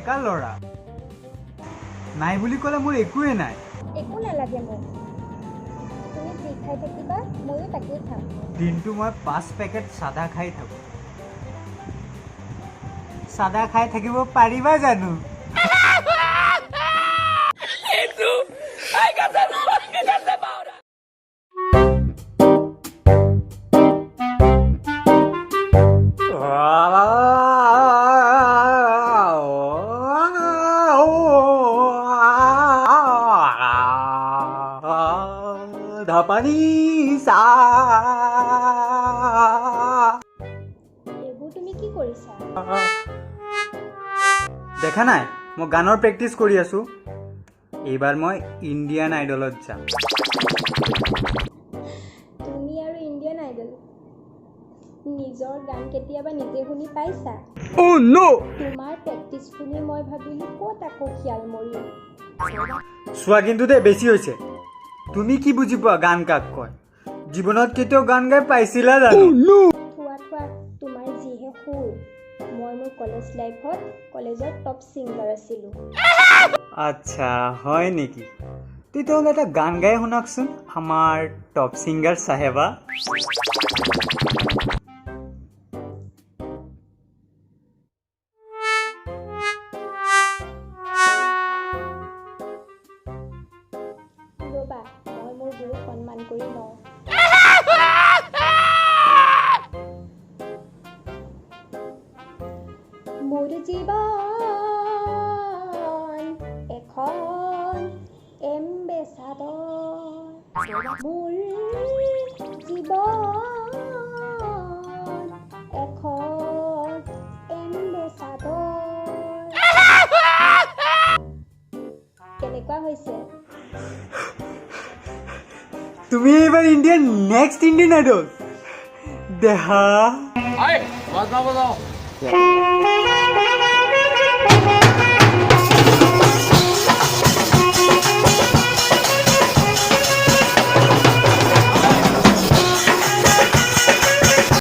ডেকা ল'ৰা, নাই বুলি ক'লে মোৰ একোৱেই নাই। একো নালাগে মোক, তুমি যি খাই থাকিবা ময়ো তাকেই খাম। দিনটো মই 5 পেকেট চাদা খাই থাকোঁ। চাদা খাই থাকিব পাৰিবা জানো? ধাপানি চা। এইবোৰ তুমি কি কৰিছা? দেখা নাই, মই গানৰ প্ৰেক্টিচ কৰি আছো। এইবাৰ মই ইণ্ডিয়ান আইডলত যাম। তুমি আৰু ইণ্ডিয়ান আইডল? নিজৰ গান কেতিয়াবা নিজে শুনি পাইছা? Oh no! তোমাৰ প্ৰেক্টিচ শুনি মই ভাবিলো ক'ত আকৌ শিয়াল মৰিল। চোৱা কিন্তু দেই, বেছি হৈছে। তুমি কি বুজি পোৱা গান কাক কয়? জীৱনত কেতিয়াও গান গাই পাইছিলা জানো? থোৱা থোৱা, তোমাৰ যিহে সুৰ। মই মোৰ কলেজ লাইফত কলেজৰ টপ ছিংগাৰ আছিলোঁ। আচ্ছা, হয় নেকি? তেতিয়াহ'লে এটা গান গাই শুনাকচোন আমাৰ টপ ছিংগাৰ চাহেবা। ৰ'বা, মই মোৰ গুৰুক সন্মান কৰি লওঁ। মোৰ জীৱন এখন এম্বেচাদৰ, মোৰ জীৱন এখন এম্বেচাদৰ। কেনেকুৱা হৈছে? তুমি এইবাৰ ইণ্ডিয়ান নেক্সট ইণ্ডিয়ান আইডল দেহা। বাজনা বজাও।